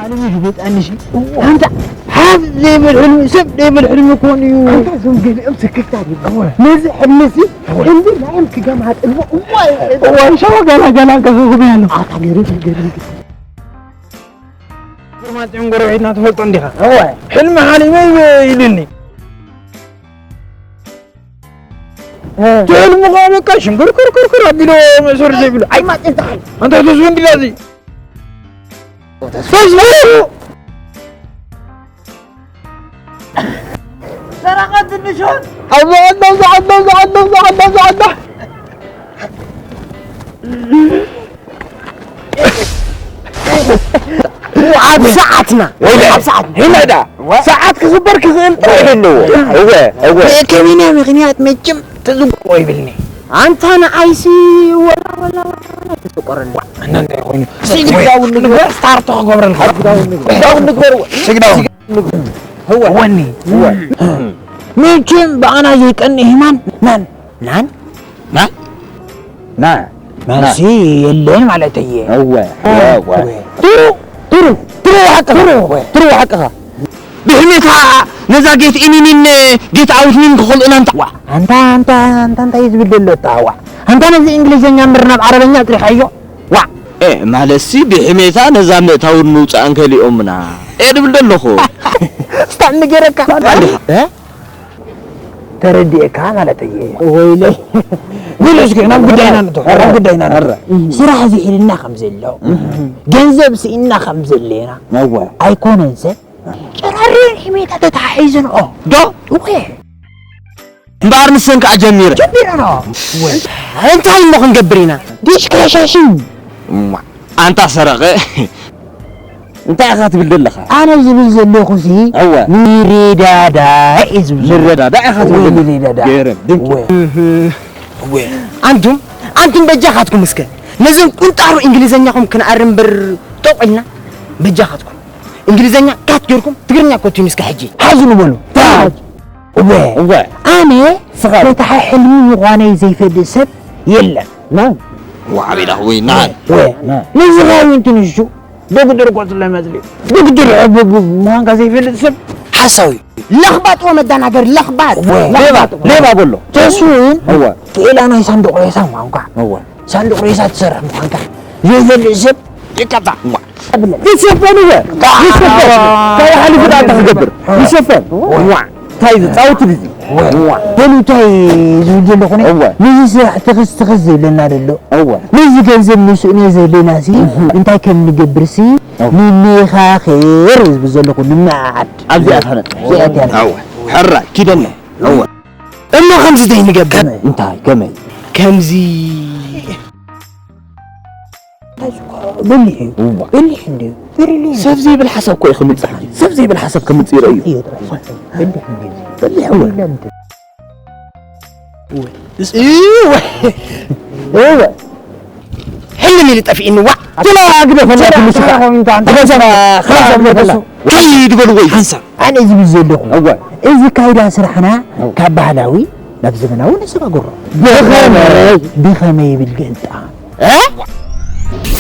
ዓለም ይግበጣኒ እሺ። ኣንታ ሓፍ ዘይብል ሕልሚ፣ ሰብ ዘይብል ሕልሚ ክኾን እዩ። ኣንታ እዞም ገሊኦም ስክፍታ ይብሉ። እወ። ነዚ ሕልሚ እዚ እወ። ክንዲ ናዮም ክገማጥልዎ። እዋይ፣ እዋይ፣ ሸዋ ገላ፣ ገላ፣ ገላ፣ ገላ። ኣታ ገሪብ፣ ገሪብ። ግርማ ጽዮን ጎረቤትና ትፈልጦ እንዲኻ? እወ። ሕልሚ ሓሊመ ይብ-፣ ኢሉኒ። እ። ትሕልምኻ በቃ ሽንኩር ኩርኩርኩር ኣቢሎ መእሰሪ ዘይብሉ። ኣይ፣ ኣይ፣ ማጭ ይብሃል። ኣንታ ተስፉ እንዲላ እዚ። ተስፉ! ሰራቐ ትንሹን። ኣዛ፣ ኣዛ፣ ኣዛ። ኣብ ሰዓትና፣ ወይለ፣ ኣብ ሰዓትና። ሂመዳ፣ ሰዓት ክኽበር ክኽእል ጥራሕ ኣለዎ። እወ፣ እወ። ብከመይና ምኽንያት መቸም ተዝጎ ይብልኒ። ኣንታ ንዓይሲ ወላ፣ ወላ፣ ወላ፣ ወላ ተሰቆረኒ። እና እንታይ ኮይኑ? ስግዳውን ንግበር፣ ስታርቶ ክገብረልካ። ስግዳውን ንግበር። ስግዳውን ንግበር። እወ። ወኒ። እወ። መቸም ብኣና ዘይቀንእ ህማም ናን። ናን? ና? ና። መልሲ የለን ማለት እየ። እወ፣ እወ። እወ። ትሩ፣ ትሩ፣ ትሩ ሓቅኻ። ትሩ፣ እወ። ትሩ ሓቅኻ። ብሕሜታ ነዛ ጌት ኢኒኒን ጌት ኣውትኒን ክኸልኡና እንታ። ዋ፣ ኣንታ፣ ኣንታ፣ ኣንታ እንታይ እዩ ዝብል ዘሎ እታ? ዋ፣ ኣንታ ነዚ እንግሊዝኛ እምበር ናብ ዓረበኛ ኣጥሪኻዮ? ዋ። እ፣ ማለትሲ ብሕሜታ ነዛ ምእታውን ምውጻእን ከሊኦምና። እየ ድብል ዘለኹ። ስታን ንገረካ። እ? ተረዲኤካ ማለት እየ። ወይለይ። ንሉ እስኪ ናብ ጉዳይና ንእቶ። ኧረ፣ ናብ ጉዳይና ንእቶ። ኧረ። ስራሕ ዝሒልና ከም ዘሎ፣ እህ። ገንዘብ ስኢና ከም ዘለና። እወ። ኣይኮነን ሰብ። ጨራሪን ሕሜታ ተተሓሒዝንኦ። ዶ? እወ። እምበኣር ንሰን ከኣ ጀሚረ። ጀሚረንኦ። እወ። እንታይ እሞ ክንገብር ኢና? ዲሽ ክረሻሽን። እማ፣ ኣንታ ሰረቐ። እንታይ ኢኻ ትብል ዘለኻ? ኣነ ዝብል ዘለኹሲ፣ እወ። ንረዳዳእ እየ ዝብል ዘለኹ። ንረዳዳእ ኢኻ ትብል እወ፣ ዘለኻ። ንረዳዳእ። ገረም፣ ድንቂ። እወ። እህ፣ እወ። ኣንቱም፣ ኣንቱም በጃኻትኩም እስከ ነዞም ቁንጣሮ እንግሊዘኛኹም ክንኣሪ እምበር ጠቕ ኢልና በጃኻትኩም። እንግሊዘኛ ካት ጌርኩም ትግርኛ ኮትኑ እስከ ሕጂ። ሓዙ ንበሉ። ታጅ። እወ። እወ። ኣነ ስኻ። ፈታሒ ሕልሚ ምዃነይ ዘይፈልጥ ሰብ የለን። ና። ዋዕቢላ ወይ ና። እወ። ና። ነዚ ኻብ እንትንሹ ዶክተር ቆጽለ መጽሊ፣ ዶክተር ዕቡብ ምዃንካ ዘይፈልጥ ሰብ ሓሳዊ። ለኽባጥ ወመዳናገር ለኽባጥ። እወ። ሌባ፣ ለኽባጥ። ሌባ በሎ። ተስውን እወ። ክኢላ ናይ ሳንዱቕ ሬሳ ምዃንካ። እወ። ሳንዱቕ ሬሳ ትሰርሕ ምዃንካ ዘይፈልጥ ሰብ ይቀጣዕ። እዋ። ይሸፈን እወ። ይሸፈን። እንታይ ሓሊፉ ደኣ እንታይ ክገብር? ይሸፈን። እዋ። እንታይ ዝጻወት ድዚ? እዋ። በሉ እንታይ ዝብል ዘለኹ እኔ? እዋ። ነዚ ስራሕ ትኽስ ትኽስ ዝብለና ዘሎ። እዋ። ነዚ ገንዘብ ንስእኖ ዘለናሲ እህ። እንታይ ከም ንገብርሲ እዋ። ንመኻኸር ዝብል ዘለኹ ንመዓድ። ኣብዚኣ እያ ትነጥፍ። እዚኣ እያ ትነጥፍ። እዋ። ሕራይ ኪደና። እዋ። እሞ ከምዚ እንታይ ንገብር? ከመይ? እንታይ? ከመይ? ከምዚ በሊሕ እዩ። እዋ። በሊሕ እንድዩ። በሊሕ እዩ። ሰብ ዘይብል ሓሳብ እኮ እዩ ክምጽእ። ሰብ ዘይብል ሓሳብ ክምጽእ ይረኣዩ። እዩ ጥራይ። በሊሕ እንድዩ። በሊሕ እዋ። እዋ። እዋ። ሕልም ኢሉ ጠፊእኒ፣ ዋዕ። ቶሎ ግደፈና፣ ትንሽ ኸዓ። ግደፈና፣ ኸዓ፣ ኸዓ፣ ኸዓ፣ ኸዓ። ከይድ በልዎ እዩ። ሓንሳብ። ኣነ ዝብል ዘለኹ። እዋ። እዚ ካይዳ ስራሕና እዋ። ካብ ባህላዊ ናብ ዘመናዊ ነሰጋግሮ። ብኸመይ? ብኸመይ ይብል ገልጣ? እ?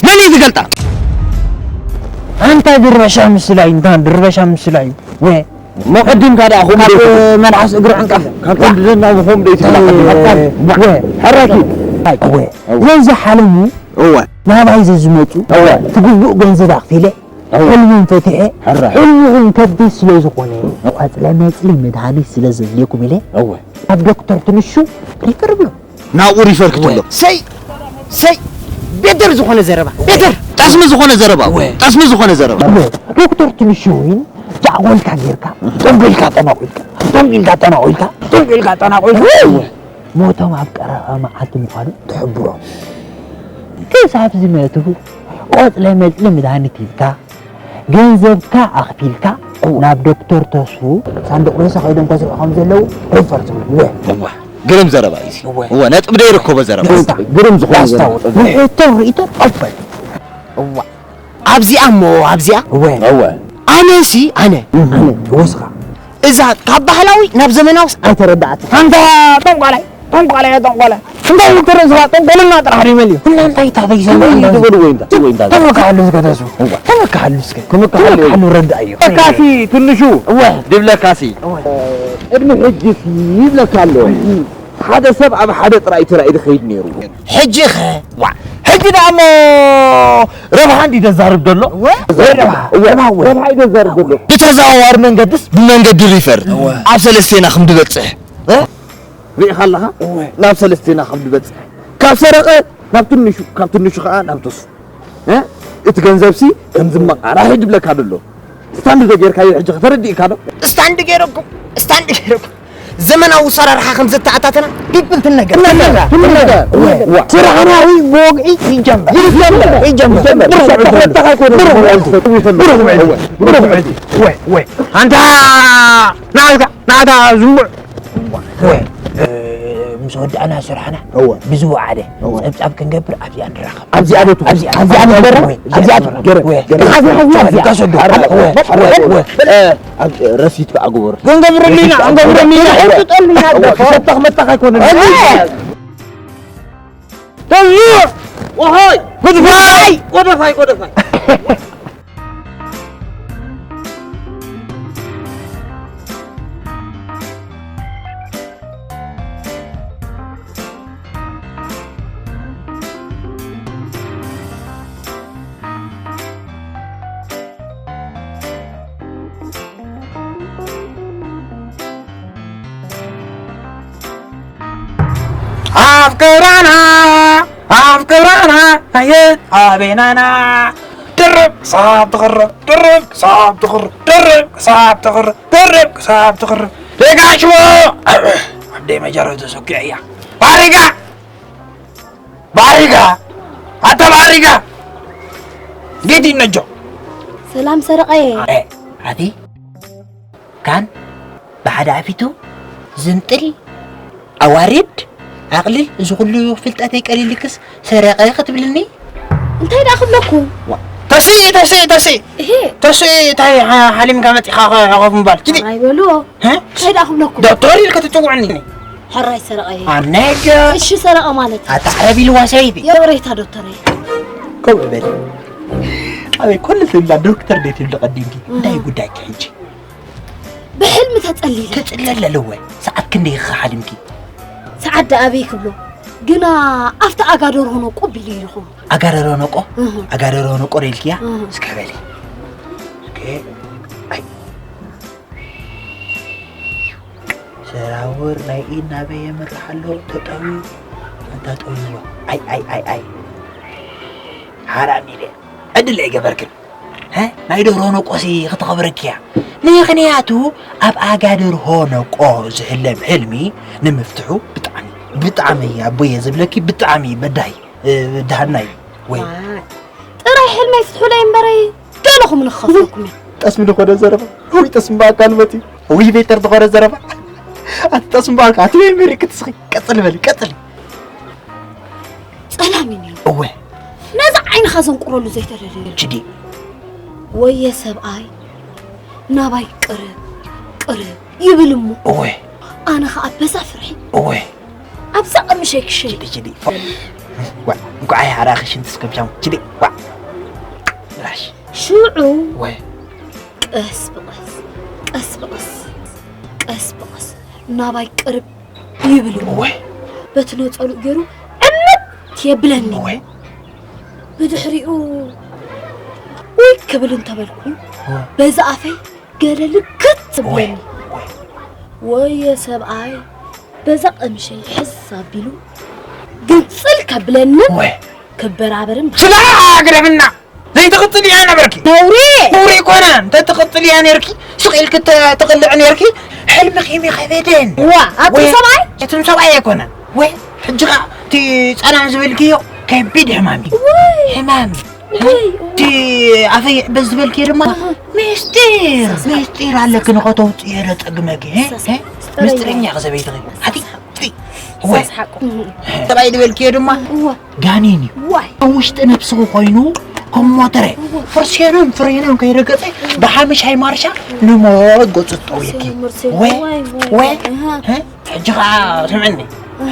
መን እዩ ዝገልጣ? ኣንታ ድርበሻ ምስላ እዩ፣ እንታ ድርበሻ ምስላ እዩ። ወ-፣ መቐዲምካ ደኣ ከምኡ ካብ ዶ-፣ መልሓስ እግሪ ዕንቀፍ። ካብ ክንዲ ዘናቡ ከምኡ ዶ ይትብላ? እ፣ ወ-፣ ሓራኪ። ኣይ፣ ወ-፣ እወ። ዘዝሓለሙ እወ። ናባይ ዘዝመጹ እወ። ትግቡእ ገንዘብ ኣኽፊለ እወ። ሕልሙን ፈቲሐ፣ ሕራይ። ሕልሙኹም ከቢድ ስለ ዝኾነ፣ እወ። ቆጽለ መጽሊ መድሃኒት ስለ ዘድልየኩም ኢለ፣ እወ። ኣብ ዶክተር ትንሹ ሪፈር ብሎ። ናብኡ ሪፈር ክትብሎ። እወ። ሰይ፣ ሰይ፣ ቤተር ዝኾነ ዘረባ፣ ቤተር። ጠስሚ ዝኾነ ዘረባ፣ እወ። ጠስሚ ዝኾነ ዘረባ። እወ። ዶክተር ትንሹ እውን ጃዕጎልካ ጌርካ፣ ጠንቂልካ ጠናቑልካ፣ ጠንቂልካ ጠናቑልካ፣ ጠንቂልካ ጠናቑልካ። እወ። ሞቶም ኣብ ቀረባ መዓልቲ ምዃኑ ትሕብሮም። ክሳብ ዝመቱ ቆጽለ መጽሊ መድሃኒት ሂብካ፣ ገንዘብካ ኣኽፊልካ፣ እወ። ናብ ዶክተር ተስፉ ሳንዱቕ ሬሳ ከይዶም ከስርሑ ከም ዘለዉ ሪፈር ትብሉ። እወ። እወ። ግርም ዘረባ እዩ እዚ። እወ። እወ፣ ነጥቢ ዘይርከቦ ዘረባ። ዳስታ። ግርም ዝኾነ ዳስታ። ዘረባ። ውሕቶን ርእይቶን ኦፈን። እወ። ኣብዚኣ እሞ፣ ኣብዚኣ። እወ። እወ። ኣነሲ፣ ኣነ። ኣነ፣ ወስኻ። እዛ ካብ ባህላዊ ናብ ዘመናውስ ኣይተረዳእትን። ኣንታ ጠንቋላይ፣ ጠንቋላ እያ፣ ጠንቋላ። እንታይ ትርኢ ስኻ? ጠንቆልና ጥራሕ ድዩ መሊኡ? እና እንታይ ታበይ ዘመን ትበሉ ወይ እንዳ-፣ ወይ እንዳ-፣ ተመካሓሉ ዝገደሱ። እዋ። ተመካሓሉ እስከ። ክምክሓሉ እዩ። ተመካሓሉ ረዳእ እዩ። ተካሲ ትንሹ። እወ። ድብለካሲ። እወ። ቅድሚ ሕጂ ይብለካ ኣሎ። ሓደ ሰብ ኣብ ሓደ ጥራይ ተራእዩ ዝኸይድ ነይሩ። ሕጂ ኸ? ዋ። ሕጂ ደኣ እሞ ረብሓ እንዲ ዘዛርብ ዘሎ? እወ። ወይ ረብሓ? እወ። ረብሓ እወ። ረብሓ እዩ ዘዛርብ ዘሎ። ብተዘዋዋሪ መንገድስ ብመንገዲ ሪፈር እወ። ኣብ ሰለስቴና ክንድበጽሕ። እ? ርኢኻ ኣለኻ? እወ። ናብ ሰለስቴና ከም ዝበጽሕ። ካብ ሰረቐ ናብ ትንሹ፣ ካብ ትንሹ ኸዓ ናብ ተስፉ። እ? እቲ ገንዘብሲ ከም ዝመቓራሕ እዩ ዝብለካ ዘሎ። ስታንድ ዶ ጌርካዮ ሕጂ ከተረዲእካ ዶ? ስታንድ ጌረኩም፣ ስታንድ ጌረኩም። ዘመናዊ ኣሰራርሓ ከም ዘተኣታተና ዲብል ትነገር። ትነገር፣ ትነገር። እወ። እወ። ስራሕና እውን ብወግዒ ይጀመር። ይጀመር። ይጀመር። ይጀመር። ብሩኽ መዓልቲ። ብሩኽ መዓልቲ። ብሩኽ መዓልቲ። ብሩኽ መዓልቲ። እወ። ብሩኽ መዓልቲ። እወ፣ እወ። ኣንታ ናትካ፣ ናታ ዝንቡዕ። እወ፣ እ፣ ምስ ወዳእና ስራሕና እወ። ብዝወዓለ እወ። ጸብጻብ ክንገብር ኣብዚኣ ንራኸብ። ኣብዚኣ ዶ ትኹን? ኣብዚኣ፣ ኣብዚኣ ኣብዚኣ ንግበራ? እወ፣ ኣብዚኣ ኣብዚኣ ትኹን? ገረብ፣ እወ። ገረብ። ሓዚ፣ ሓዚ፣ ሓዚ፣ ኣብዚኣ። ተሰዶ። ሓዚ፣ ሓዚ፣ እወ፣ ሓዚ፣ እወ፣ ሓዚ። እወ። እ፣ ኣብ፣ ረሲት ከዓ ግበሩ። ክንገብረሉ ኢና፣ ክንገብረሉ ኢና። እወ። ሕርጥጠሉ ኢና፣ እወ፣ ደፋ። ክሰጣኽ መጣኽ ኣይኮነን። እወ። ተዝዩ! ወሆይ! ጉድፋይ! ጎደፋይ፣ ጎደፋይ። ኣፍቅራና ኣፍቅራና ኣየ ኣቤናና ድርብ ክሳብ ትቕርብ ድርብ ክሳብ ትቕርብ ድርብ ክሳብ ትቕርብ ድርብ ክሳብ ትቕርብ ደጋሽቦ ኣደይ መጀረቱ ሰኪዐያ ባሪጋ ባሪጋ ኣታ ባሪጋ ጌዲ ነጆ ሰላም ሰረቐየ። ኣቲ ካን ብሓደ ኣፊቱ ዝንጥል ኣዋርድ ኣቕልል እዚ ኩሉ ፍልጠተይ ቀሊልክስ ሰረቐ ክትብልኒ? እንታይ ደኣ ክብለኩም? ዋ፣ ተስኢ፣ ተስኢ፣ ተስኢ። እሄ። ተስኢ፣ እንታይ ሓ-፣ ሓሊምካ መጺኻ ከ-፣ ኮፍ ምባል? ኪዲ። ሕራይ በሉ። ሀ? እንታይ ደኣ ክብለኩም? ዶክተር ኢልካ ትጽውዕኒ። ሕራይ ሰረቐ እየ። ኣነገ። እሺ ሰረቐ ማለት? ኣታ ዓረብ ኢልዋ ሰበይቲ። የውሬታ ዶክተር እየ። ከምኡ በል። ኣበይ ኮሉ ትብላ ዶክተር ደይ ትብሊ ቀዲምኪ? እህ። እንታይ ጉዳይኪ ሕጂ? ብሕልሚ ተጸሊለ። ተጽለለ ኣለወ። ሰዓት ክንደይ ኢኻ ሓሊምኪ? ሰዓት ደኣ ኣበይ ክብሎ? ግና ኣብቲ ኣጋደር ሆኖ ቁብ ኢሉ ይኹም። ኣጋደር ሆኖ ቆ? እህ። ኣጋደር ሆኖ ቆ ኢልኪያ? እህ። እስከ በሊ። እስከ፣ ኣይ። ሰራውር ናይ ኢድ ናበይ የምርሕ ኣሎ? ተጠውዩ። ኣንታ ጠውይዎ። ኣይ፣ ኣይ፣ ኣይ፣ ኣይ። ሓራም ኢለ። ዕድል ኣይገበርክን። ሀ? ናይ ደርሆ ነቆሲ ክትኸብረኪ እያ። ምኽንያቱ ኣብ ኣጋ ደርሆ ነቆ ዝህለም ሕልሚ ንምፍትሑ ብጣዕሚ፣ ብጣዕሚ ኣቦየ ዝብለኪ ብጣዕሚ በዳሂ፣ እ፣ ደሃናይ ወይ። ዋይ፣ ጥራይ ሕልመይ ፍትሑለይ እምበረይ ገለኹም ንኽኸፍለኩም እየ። ጠስሚ ዝኾነ ዘረባ። ወይ ጠስሚ በኣካ ንመቲ። ወይ ቤተር ዝኾነ ዘረባ። ኣቲ ጠስሚ በኣካ፣ ኣቲ ወይ መሪቅ ክትስኺ። ቀጽል በሊ፣ ቀጽል። ጸላም እዩ ነይሩ። እወ። ነዚ ዓይንኻ ዘንቁረሉ ዘይተደለየ። ችዲ። ወየ ሰብኣይ ናባይ ቅርብ፣ ቅርብ ይብል እሞ። እወ። ኣነ ኸኣ በዛ ፍርሒ። እወ። ኣብዛ ቀምሸይ ክሸይ። ችዲ፣ ችዲ። ዋ፣ እንኳዕ ኣይሓራኺ ሽንትስ ከም ሻሙ። ችዲ፣ ዋ። ራሽ። ሽዑ እወ። ቀስ ብቐስ፣ ቀስ ብቐስ፣ ቀስ ብቐስ ናባይ ቅርብ ይብል እሞ እወ። በቲ ነጸሉ ገይሩ ዕምት የብለኒ። እወ። ብድሕሪኡ ውይ ክብል እንተበልኩ እወ። በዚ ኣፈይ ገለ ልክት እወ። ትብለኒ። እወ። ወየ ሰብኣይ በዛ ቀምሸይ ሕዝ ኣቢሉ ግንጽል ከብለንን እወ። ክበራበርን ሽዳ ግደፍና! ዘይትቕጽል እያ ነበርኪ። ነውሪ! ነውሪ ኣይኮነን። እንተ ትቕጽል እያ ነርኪ፣ ስቕ ኢልኪ ተ-፣ ትቕልዕ ነርኪ፣ ሕልምኺ ምኸበደን። ዋ፣ ኣቱም ወይ ሰብኣይ? እቱም ሰብኣይ ኣይኮነን። ወይ፣ ሕጂ ኸኣ እቲ ጸላም ዝበልክዮ ከቢድ ሕማም እዩ። ወይ! ሕማም። ወይ! እቲ ኣፈይ ይዕበስ ዝበልክዮ ድማ ኣሃ። ምስጢር፣ ምስጢር ኣለኪ ንኸተውጽእዮ ዶ ጸግመኪ፣ እ? ሰስ-፣ እ? ስጠረይ። ምስጢረኛ ኸ ሰበይትኺ። ኣቲ፣ ኣቲ፣ ወይ። ሰስሓቁ። ሰብኣይ ዝበልክዮ ድማ እዋ። ጋኔን እዩ። ዋይ። ኣብ ውሽጢ ነብስኺ ኮይኑ ከም ሞተረ እዋ። ፍርሴኖን ፍሬኖን ከይረገጸ ብሓምሻይ ማርሻ ንሞት ገጹ ጠውየኪ። ፍርሴኖን ፍርሴኖን ወይ፣ ዋይ፣ ዋይ፣ ወይ፣ ዋይ። ኣሃ። እ? ሕጂ ኸዓ ስምዕኒ።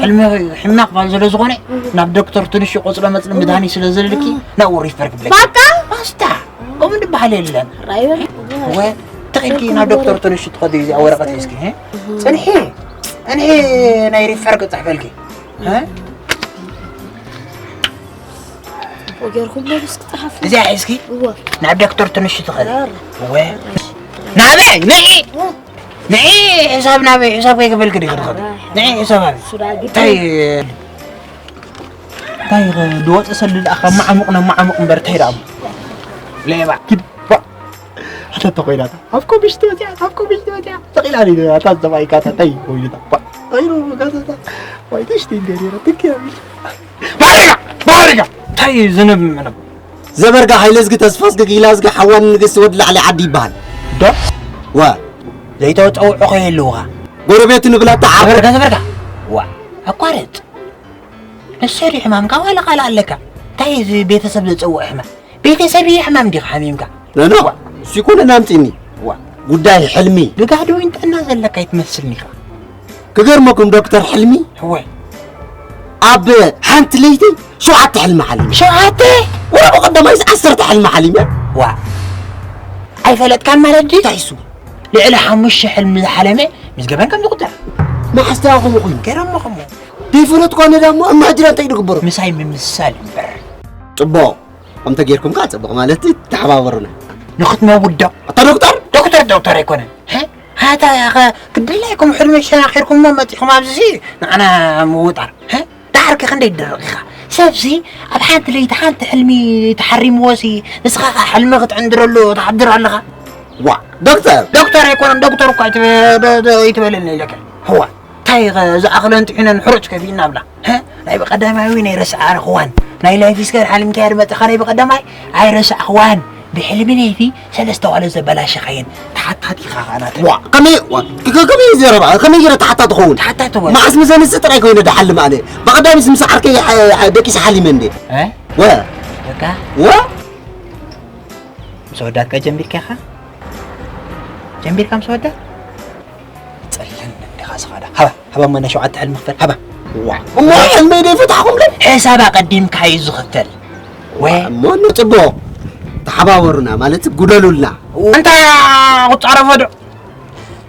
ሕልሚ ሕማቕ ባል ስለ ዝኾነ ናብ ዶክተር ትንሽ ቆጽሎ መጽሎ መድሃኒ ስለ ዘለልኪ ናብኡ ሪፈር ክብለኪ። ባቃ? ባስታ። ከምኡ ዝበሃል የለን። ራይበር? ወ ተኺልኪ ናብ ዶክተር ትንሽ ትኸዲ እዚኣ ወረቐት ሒዝኪ። ጽንሒ። ጽንሒ ናይ ሪፈር ክጽሕፈልኪ። ወገርኩም ለብስ ክጽሓፍ እዚኣ ሒዝኪ እወ ናብ ዶክተር ትንሽ ትኸዲ። ወ ናበይ ንዒ ንዒ ሕሳብ ናበይ ሕሳብ ከይከፈልክ ዲኺ ትኸዲ። ንዒ ሕሳብ ኣበይ እንታይ እንታይ ዝወፀ ሰልድ ኣኻ ማዕሙቕ ናብ ማዕሙቕ እምበር እንታይ ደኣ ሌባ ኪድ ባ ኣታ ተኾይናታ ኣብ ኮሚሽን ወፂኣ ኣብ ኮሚሽን ወፂኣ ተቒላ ዲዳ ኣታ ዘባይካ እንታይ ኮይኑታ ባ ኣይሮ ጋዛታ ወይ ትሽቲ ገሪራ ትኪያ ባሪጋ ባሪጋ እንታይ ዝንብ ምንም ዘበርጋ ሃይለዝጊ ተስፋዝጊ ጊላዝጊ ሓዋኒ ንግስቲ ወዲ ላዕሊ ዓዲ ይበሃል። ዶ? ዋ ዘይተፀውዑ ከየለውኻ ጎረቤቱ ንብላታ ዓበርጋ ዘበርጋ ዋ ኣቋርፅ። ንሰሪ ሕማምካ ዋላ ቃል ኣለካ። እንታይ እዚ ቤተሰብ ዘፀውዑ ሕማም? ቤተሰብ ይህ ሕማም ዲኻ ሓሚምካ? ነኖ ሲኮነ ናምፂኒ ዋ ጉዳይ ሕልሚ ብጋህዲ ወይን ጥዕና ዘለካ ይትመስልኒ ኢኻ። ክገርመኩም ዶክተር ሕልሚ ሕወይ ኣብ ሓንቲ ለይቲ ሸውዓተ ሕልሚ ሓሊመ። ሸውዓተ? ወላ ብቐዳማይስ ዓሰርተ ሕልሚ ሓሊመ። ዋ ኣይፈለጥካን ማለት ድዩ? እንታይ እሱ? ልዕሊ ሓሙሽተ ሕልሚ ዝሓለመ ምስ ገበን ከም ዝቑጸር። መሓስታ ከምኡ ኮይኑ። ገረሞ ከምኡ። ዘይፈለጥኳ ነዳ እሞ ኣብ ማሕጅራ እንታይ ድግበሩ? ምሳይ ምምሳል እምበር። ጽቡቕ። ከምተ ጌርኩም ከኣ ጽቡቕ ማለት ተሓባበሩና። ንኽትመውት ዶ? ኣታ ዶክተር? ዶክተር ዶክተር ኣይኮነን። ሃ? ሃታ ያኸ ግድላይኩም ሕልሚ ሸናኺርኩሞ መጺኹም ኣብዚ ንዓና ምውጣር። ሃ? ዳሕርኪ ክንደይ ትደርቕ ኢኻ? ሰብሲ ኣብ ሓንቲ ለይቲ ሓንቲ ሕልሚ ተሓሪምዎሲ ንስኻ ኸኣ ሕልሚ ክትዕንድረሉ ትሓድር ኣለኻ? ዋ ዶክተር ዶክተር ኣይኮነን ዶክተር እኳ ኣይትበ- ዶ- ዶ- ኣይትበለኒ ኢለካ። ህዋ እንታይ ኸ ዝኣኽለን ጥሒነን ሕሩጭ ከፊእና ብላ። ሃ? ናይ ብቐዳማይ ናይ ረስዓ ረኽዋን ናይ ላይፍ ስካይል ሓሊምካያ ድመጽኻ ናይ ብቐዳማይ ኣይረሳዕኽዋን። ብሕልሚ ነይቲ ሰለስተ ዋሎ ዘበላሸኻየን ተሓታቲኻ ኸኣ ናተይ። ዋ ከመይ ዋ ከ- ከመይ እዩ ዘረባ ከመይ ገይረ ተሓታ ትኸውን? ተሓታ ትኸውን። መዓስ ምሰ ንስ ጥራይ ኮይነ ድሓልም ኣነ ብቐዳሚስ ምስ ዓርከይ ሓ- ሓ- ደቂስ ሓሊመ እንዴ? እ? ወ በቃ ወ ምስ ወዳትካ ጀሚርካ ኢኻ? ጀሚርካ ምስ ወዳት? ጸለኒ እንዲኻ ስኻ ዳ ሃባ ሃባ እሞ ናይ ሸውዓተ ሕልሚ ክፈል ሃባ። ዋ እሞ ሕልመይ ዶ ይፈታሕኹምለይ? ሕሳብ ኣቐዲምካ እዩ ዝኽፈል። ወይ እሞ ንጽቡቕ ተሓባበሩና ማለት ጉደሉልና። ኣንታ ቁጻረፎ ዶ?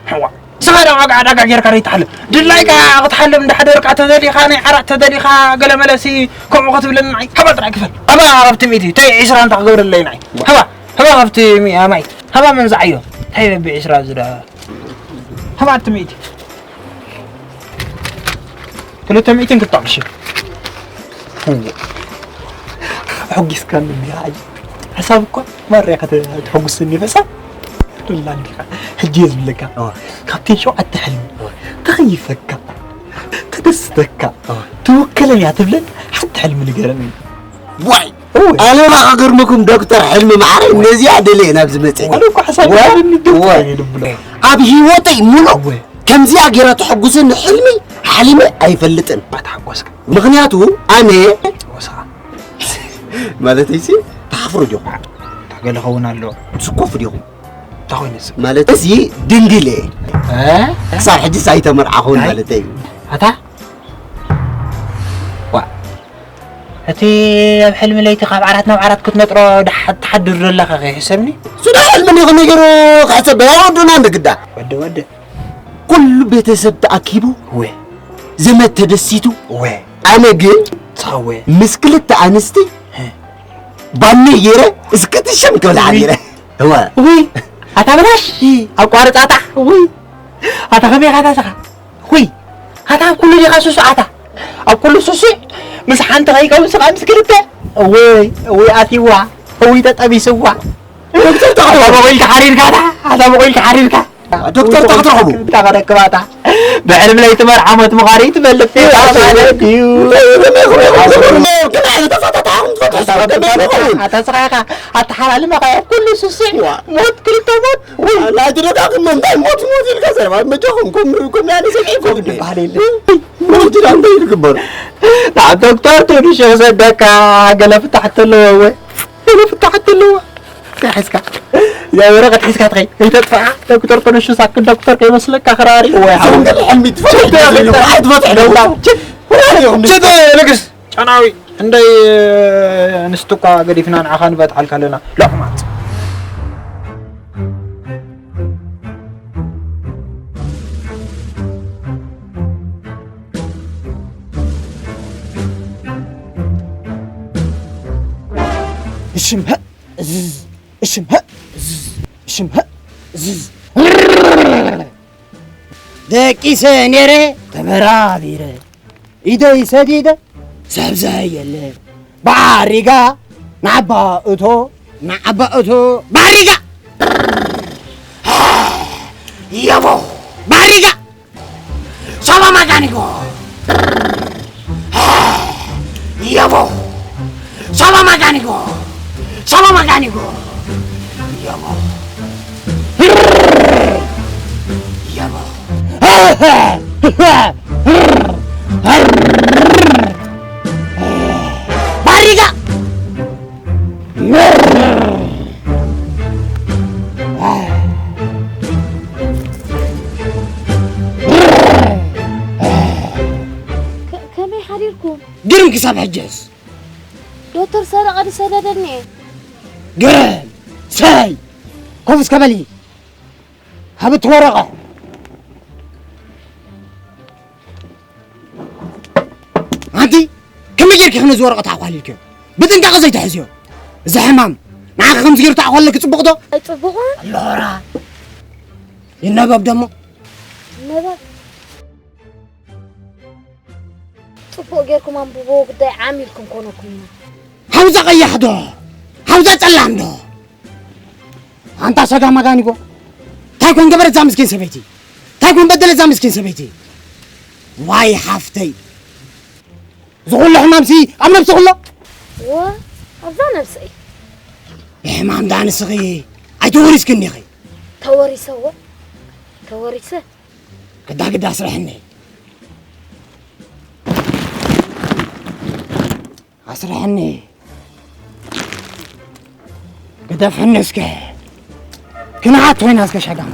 ሕዋ ስኻ ዳ ዋጋ ዕዳጋ ጌርካ ዶ ይትሓልም? ድላይካ ክትሓልም እንዳሕደርካ ተደሊኻ ናይ ዓራት ተደሊኻ ገለ መለሲ ከምኡ ክትብለኒ ንዓይ ሃባ ጥራይ ክፈል። ሃባ ካብቲ ሚእቲ ተይ ዒስራ እንታ ክገብረለይ ንዓይ ሃባ ሃባ ካብቲ ሚእቲ ሃባ መንዝዓዮ እንታይ በቢ ዒስራ ዝዳ ሃባ እቲ ሚእቲ ክልተ ሚእትን ክልተ ቅርሺ። ሕጊስካኒ እንዲኻ ሕጂ። ሕሳብ እኳ ማርያ ከተሕጉስኒ ሕሳብ ላ እንዲኻ። ሕጂ እየ ዝብለካ። እወ። ካብተን ሸውዓተ ሕልሚ እወ። ተኸይፈካ፣ ተደስተካ፣ እወ። ትውከለኒ እያ ትብለን ሓንቲ ሕልሚ ንገረኒ። ዋይ! እወ። ኣነ ባ ክገርመኩም ዶክተር ሕልሚ ማዕረይ ነዚኣ ደልየ ናብዚ መፅእ። ኣነ እኮ ሓሳብ ወ- ኣለኒ ዶ ወ- እየ ድብሎ። ኣብ ህይወተይ ሙሉእ እወ። ከምዚኣ ገይራ ተሐጉሰኒ ሕልሚ ሓሊመ ኣይፈልጥን። ኣተሓጎስካ። ምኽንያቱ ኣነ ወስኻ። ማለተይሲ ተሓፍሩ ዲኹም? ገለ ኸውን ኣሎ። ትስኮፉ ዲኹም? እንታይ ኮይኑ እዚ? ማለት እዚ ድንግል እየ። እ? ክሳብ ሕጂስ ኣይተመርዓኹን እንታይ? ማለተይ እዩ። ኣታ ዋ እቲ ኣብ ሕልሚ ለይቲ ካብ ዓራት ናብ ዓራት ክትነጥሮ ድሓ- ትሓድር ዘለኻ ከይሕሰብኒ? እሱ ዶ ሕልሚ እንዲኹም ነገሩ ክሕሰብ ዶ ወዱና እንደ ግዳ? ወዲ ወዲ ኩሉ ቤተሰብ ተኣኪቡ እወ ዘመድ ተደሲቱ እወ ኣነ ግን ንስኻ እወ ምስ ክልተ ኣንስቲ እ። ባኒ ገይረ እስክትሸም ክብል ሓዲረ እወ ውይ ኣታ ብላሽ ኣቋርጻታ ውይ ኣታ ከመይ ኢኻ ታስኻ ውይ ኣታ ኣብ ኩሉ ዲኻ ሱሱ ኣታ ኣብ ኩሉ ሱሱ ምስ ሓንቲ ከይከውን ስኻ ምስ ክልተ ውይ ውይ ኣትይዋ ውይ ተጠቢስዋ ዶክተር ኣታ ተቐርቡ በቑልካ ሓሪርካ ኣታ ኣታ በቑልካ ሓሪርካ ዶክተር ተኽትረኽቡ እንታይ ከረክባታ ብሕልም ለይቲ መርዓ ሞት ምዃኑ ይትፈልጥ ሴጣ ማለት እዩ ኣታ ስኻ ኢኻ ኣተሓላልመኻ ኩሉ ስስዕ ሞት ክልተ ሞት ናይቲ ደጋግሞ እንታይ ሞት ሞት ኢልካ ዘረባ መጃኹም ከም ከም ናይ ኣነ ሰብዒ ኮም ዝበሃል የለ ሞት ዳ እንታይ ይግበሩ ናብ ዶክተር ትንሽ ክሰደካ ገለ ፍታሕ ተለዎ ወይ ገለ ፍታሕ ተለዎ እንታይ ሒዝካ እዛ ወረቐት ሒዝካ ትኸይ ከይተጥፍኣ ዶክተር ተነሹ ሳክ ዶክተር ከይመስለካ ክራሪ ወይ ሓው ገለ ሕልሚ ትፈትሕ ኣይትፈትሕ ደውላ ጀበ ንግስ ጨናዊ እንደይ ንስቲ እኳ ገዲፍና ንዓኻ ንበትዓልካ ኣለና። ሎቕማጽ። እሽም ህእ፣ እዝዝ፣ እሽም ህእ፣ እዝዝ፣ እሽም ህእ፣ እዝዝ። ደቂሰ ነይረ ተበራቢረ፣ ኢደይ ሰዲደ ሰብ ዘየለ። ባሪጋ ናባ እቶ፣ ናባ እቶ፣ ባሪጋ። የቦ ባሪጋ። ሻባ ማጋኒጎ። የቦ። ሻባ ማጋኒጎ። ሻባ ማጋኒጎ። የቦ። የቦ። ባሪጋ። ከ-፣ ከመይ ሓዲርኩም? ግርም ክሳብ ሕጅስ። ዶክተር ሰረቐ ዝሰደደኒ እየ። ግርም። ሰይ። ኮፍ እስከ በሊ። ሃብ እቲ ወረቐ። ኣንቲ ከመይ ጌርኪ ነዚ ወረቐት ኣኳሊልክዮ? ብጥንቃቐ ዘይትሕዝዮ። እዚ ሕማም ንዓኺ ከምዚ ገይሩ ተኣኳለኪ ጽቡቕ ዶ? ኣይጽቡቕን። ኣሎራ። ይነበብ ደሞ። ነበብ። ጽቡቕ ጌርኩም ኣንብቦ፣ ጉዳይ ዓሚልኩም ኮነኩም ኢና። ሓውዛ ቀያሕ ዶ? ሓውዛ ጸላም ዶ? ኣንታ ሰጋም ኣጋኒጎ፣ እንታይ ኮን ገበረት እዛ ምስኪን ሰበይቲ? እንታይ ኮን በደለት እዛ ምስኪን ሰበይቲ? ዋይ ሓፍተይ፣ እዚ ኩሉ ሕማምሲ ኣብ ነብስኺ ኣሎ? እወ፣ ኣብዛ ነብሰይ። ብሕማም ደኣ ንስኺ ኣይተወሪስክን ዲኺ? ተወሪሰ፣ እወ፣ ተወሪሰ። ግዳ ግዳ ኣስርሐኒ። ኣስርሐኒ። ግደፍኒ እስከ። ክንዓት ኮይና እስከ ሸጋም።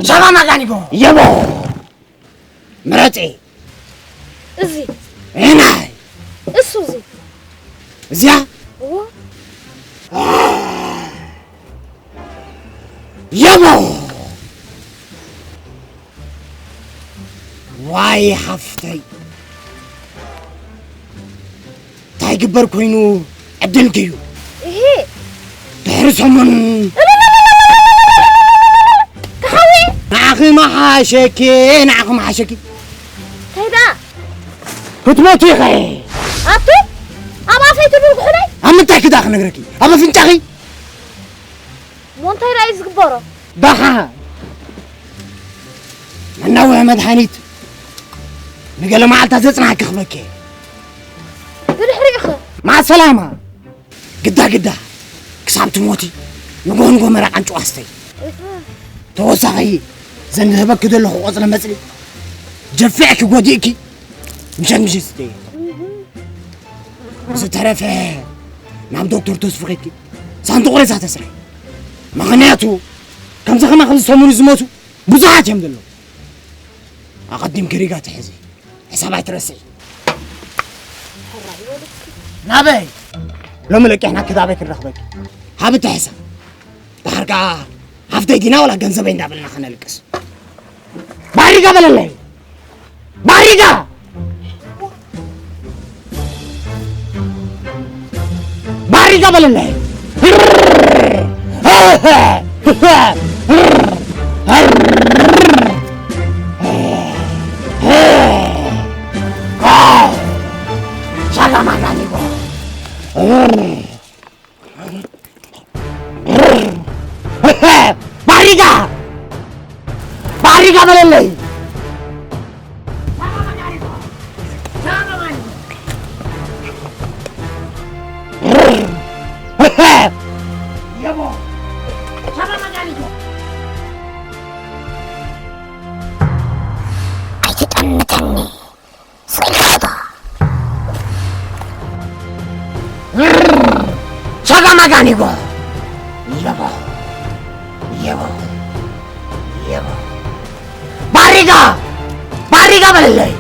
ሸባ ማጋኒጎ። የቦ። ምረጺ። እዚ። ዒናይ። እሱ እዚ። እዚኣ? እዎ። የቦ። ዋይ ሓፍተይ። እንታይ ይግበር ኮይኑ ዕድልኪ እዩ። እሂ። ድሕሪ ሰሙን። ክሓዊ። ንዓኺ መሓሸኪ፣ ንዓኺ መሓሸኪ። እንታይ ደኣ? ክትሞቲ ኢኺ። ኣቱ? ኣብ ኣፈይ ትድርጉሑለይ? ኣብ ምንታይ ክዳ ክነግረኪ? ኣብ ኣፍንጫኺ? እሞ እንታይ ደኣ እዩ ዝግበሮ? ደሓን መናውሒ መድሃኒት ንገለ መዓልታት ዘጽንሓኪ ክህበኪ። ብድሕሪኡኸ? መዓ ሰላማ። ግዳ ግዳ ክሳብ ትሞቲ ንግሆ ንግሆ መረቕ ኣንጭዋ ስተይ። እህ። ተወሳኺ ዘን ዝህበኪ ዘለኹ ቆጽሊ መጽሊ ጀፊዕኪ ጎዲእኪ ምሸት ምሸት ስተይ። ዝተረፈ ናብ ዶክተር ተስፉ ኸድኪ ሳንዱቕ ሬሳ ተስርሒ። ምኽንያቱ ከምዚ ኸማኺ ዝሰሙኑ ዝሞቱ ብዙሓት እዮም ዘለዉ። ኣቐዲምኪ ሪጋ ትሕዚ፣ ሕሳብ ኣይትረስዒ። ናበይ? ሎሚ ለቂሕና ክዳበይ ክንረኽበኪ። ሃብቲ ሕሳብ። ደሓር ከኣ ሃፍተይ ዲና ወላ ገንዘበይ እንዳበልና ኸነልቅስ። ባሪጋ በለለይ። ባሪጋ! ባሪጋ በለለይ። ሻጋ ማጋ ኒጎ። ባሪጋ! ባሪጋ በለለይ! ኣጋኒጎ። የቦ። የቦ። የቦ። ባሪጋ! ባሪጋ በለለይ!